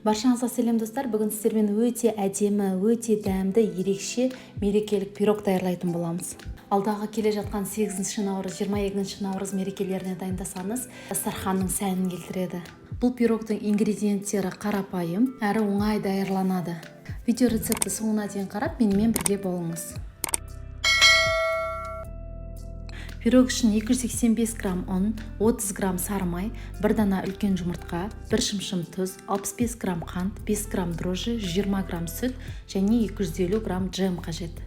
Баршаңызға сәлем, достар! Бүгін сіздермен өте әдемі, өте дәмді, ерекше мерекелік пирог даярлайтын боламыз. Алдағы келе жатқан 8 наурыз, 22 наурыз мерекелеріне дайындасаңыз, дастарханның сәнін келтіреді. Бұл пирогтың ингредиенттері қарапайым, әрі оңай даярланады. Видео рецептті соңына дейін қарап, менімен бірге болыңыз. Пирог үшін 285 грамм ұн, 30 грамм сары май, 1 дана үлкен жұмыртқа, 1 шымшым тұз, 65 грамм қант, 5 грамм дрожжи, 120 грамм сүт және 250 грамм джем қажет.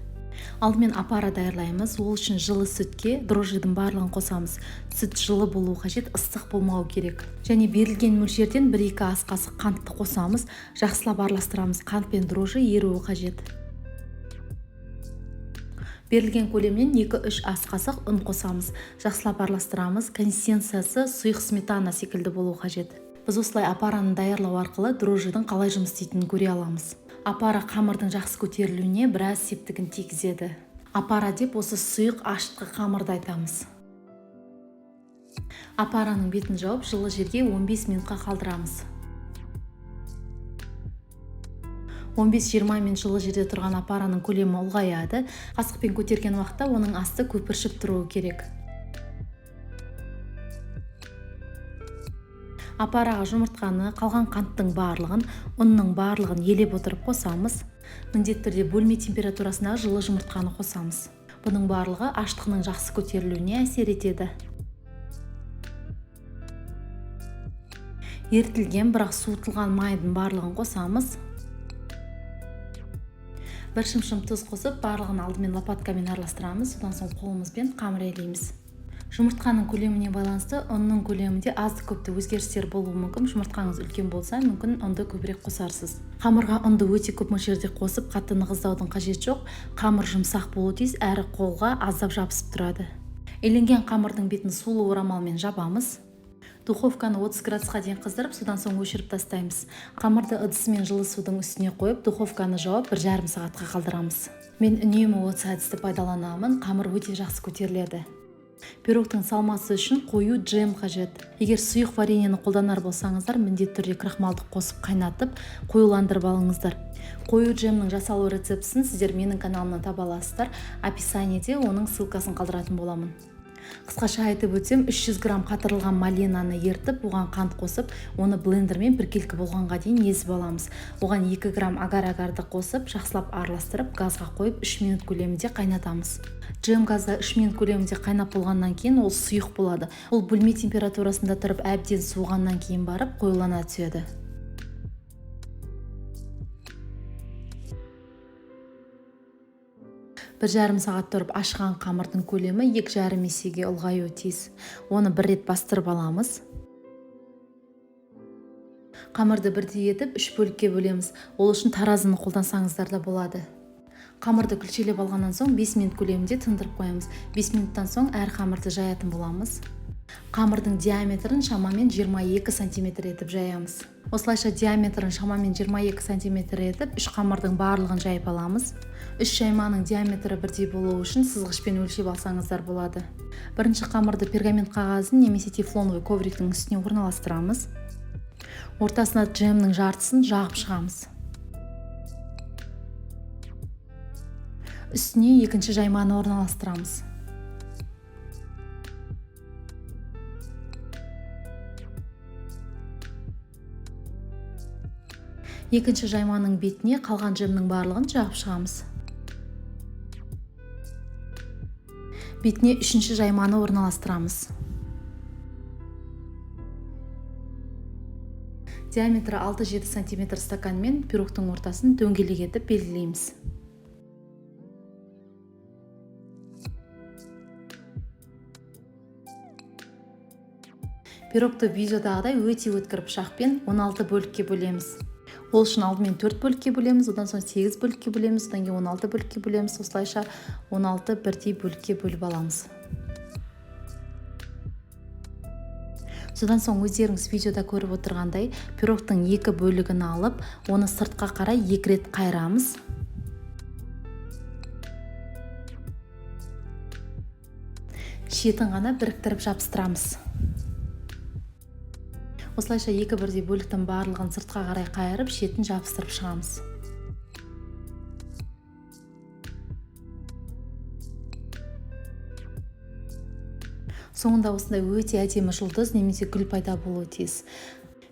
Алдымен опара даярлаймыз. Ол үшін жылы сүтке дрожжидің барлығын қосамыз. Сүт жылы болуы қажет, ыстық болмауы керек. Және берілген мөлшерден 1-2 ас қасық қантты қосамыз. Жақсылап араластырамыз. Қант пен дрожжи еруі қажет. Берілген көлемнен 2-3 ас қасық ұн қосамыз. Жақсылап араластырамыз. Консистенциясы сұйық сметана секілді болуы қажет. Біз осылай опараны даярлау арқылы дрожжидің қалай жұмыс істейтінін көре аламыз. Опара қамырдың жақсы көтерілуіне біраз септігін тигізеді. Опара деп осы сұйық ашытқы қамырды айтамыз. Опараның бетін жауып, жылы жерге 15 минутқа қалдырамыз. 15-20 минут жылы жерде тұрған опараның көлемі ұлғаяды. Қасықпен көтерген уақытта оның асты көпіршіп тұруы керек. Опараға жұмыртқаны, қалған қанттың барлығын, ұнның барлығын елеп отырып қосамыз. Міндетті түрде бөлме температурасындағы жылы жұмыртқаны қосамыз. Бұның барлығы аштығының жақсы көтерілуіне әсер етеді. Ерітілген, бірақ суытылған майдың барлығын қосамыз. Бір шымшым тұз қосып, барлығын алдымен лопаткамен араластырамыз, содан соң қолымызбен қамыр илейміз. Жұмыртқаның көлеміне байланысты ұнның көлемінде азды көпті өзгерістер болуы мүмкін. Жұмыртқаңыз үлкен болса, мүмкін ұнды көбірек қосарсыз. Қамырға ұнды өте көп мөлшерде қосып, қатты нығыздаудың қажеті жоқ. Қамыр жұмсақ болуы тиіс, әрі қолға аздап жабысып тұрады. Иленген қамырдың бетін сулы орамалмен жабамыз. Духовканы 30 градусқа дейін қыздырып, содан соң өшіріп тастаймыз. Қамырды ыдысымен жылы судың үстіне қойып, духовканы жауып, 1,5 сағатқа қалдырамыз. Мен үнемі осы әдісті пайдаланамын, қамыр өте жақсы көтеріледі. Пирогтың салмасы үшін қою джем қажет. Егер сұйық вареньені қолданар болсаңыздар, міндетті түрде крахмалды қосып қайнатып, қоюландырып алыңыздар. Қою джемнің жасалу рецептісін сіздер менің каналымнан таба аласыздар. Описаниеде оның ссылкасын қалдыратын боламын. Қысқаша айтып өтсем, 300 грамм қатырылған малинаны ерітіп, оған қант қосып, оны блендермен біркелкі болғанға дейін езіп аламыз. Оған 2 грамм агар-агарды қосып, жақсылап араластырып, газға қойып 3 минут көлемінде қайнатамыз. Джем газда 3 минут көлемінде қайнап болғаннан кейін ол сұйық болады. Ол бөлме температурасында тұрып әбден суығаннан кейін барып қоюлана түседі. 1,5 сағат тұрып ашыған қамырдың көлемі 2,5 есеге ұлғаюы тиіс. Оны бір рет бастырып аламыз. Қамырды бірдей етіп 3 бөлікке бөлеміз. Ол үшін таразыны қолдансаңыздар да болады. Қамырды күлшелеп алғаннан соң 5 минут көлемінде тындырып қоямыз. 5 минуттан соң әр қамырды жаятын боламыз. Қамырдың диаметрін шамамен 22 сантиметр етіп жаямыз. Осылайша диаметрін шамамен 22 сантиметр етіп 3 қамырдың барлығын жайып аламыз. 3 жайманың диаметрі бірдей болуы үшін сызғышпен өлшеп алсаңыздар болады. Бірінші қамырды пергамент қағазын немесе тефлоновый ковриктің үстіне орналастырамыз. Ортасына джемнің жартысын жағып шығамыз. Үстіне екінші жайманы орналастырамыз. Екінші жайманың бетіне қалған джемнің барлығын жағып шығамыз. Бетіне үшінші жайманы орналастырамыз. Диаметрі 6-7 сантиметр стаканмен пирогтың ортасын дөңгелек етіп белгілейміз. Пирогты видеодағыдай өте өткір пышақпен 16 бөлікке бөлеміз. Ол үшін алдымен 4 бөлікке бөлеміз, одан соң 8 бөлікке бөлеміз, одан кейін 16 бөлікке бөлеміз. Осылайша 16 бірдей бөлікке бөліп аламыз. Содан соң өздеріңіз видеода көріп отырғандай, пирогтың 2 бөлігін алып, оны сыртқа қарай 2 рет қайырамыз. Шетін ғана біріктіріп жабыстырамыз. Осылайша екі бірдей бөліктің барлығын сыртқа қарай қайырып, шетін жабыстырып шығамыз. Соңында осындай өте әдемі жұлдыз немесе гүл пайда болуы тиіс.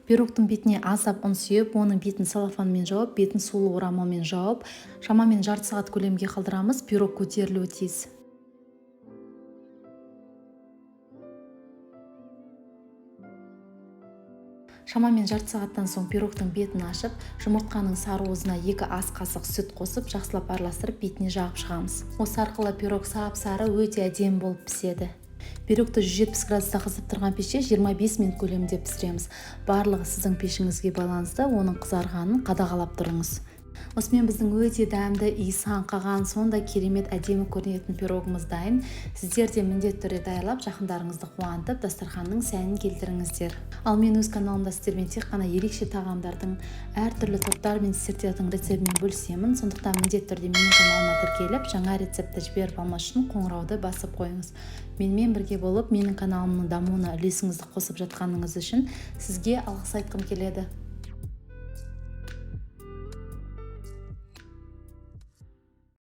Пирогтың бетіне аздап ұн сеуіп, оның бетін целлофанмен жауып, бетін сулы орамалмен жауып, шамамен жарты сағат көлемге қалдырамыз. Пирог көтерілуі тиіс. Шамамен жарты сағаттан соң пирогтың бетін ашып, жұмыртқаның сары уызына 2 ас қасық сүт қосып, жақсылап араластырып, бетіне жағып шығамыз. Осы арқылы пирог сап-сары өте әдемі болып піседі. Пирогты 170 градуста қызып тұрған пеште 25 минут көлемінде пісіреміз. Барлығы сіздің пешіңізге байланысты, оның қызарғанын қадағалап тұрыңыз. Осымен біздің өте дәмді, иісі аңқыған, сондай керемет әдемі көрінетін пирогымыз дайын. Сіздер де міндетті түрде даярлап, жақындарыңызды қуантып, дастарханның сәнін келтіріңіздер. Ал мен өз каналымда сіздермен тек қана ерекше тағамдардың, әртүрлі торттар мен десерттердің рецептімен бөлісемін. Сондықтан міндетті түрде менің каналыма тіркеліп, жаңа рецептті жіберіп алмас үшін қоңырауды басып қойыңыз. Менімен бірге болып, менің каналымның дамуына үлесіңізді қосып жатқаныңыз үшін сізге алғыс айтқым келеді.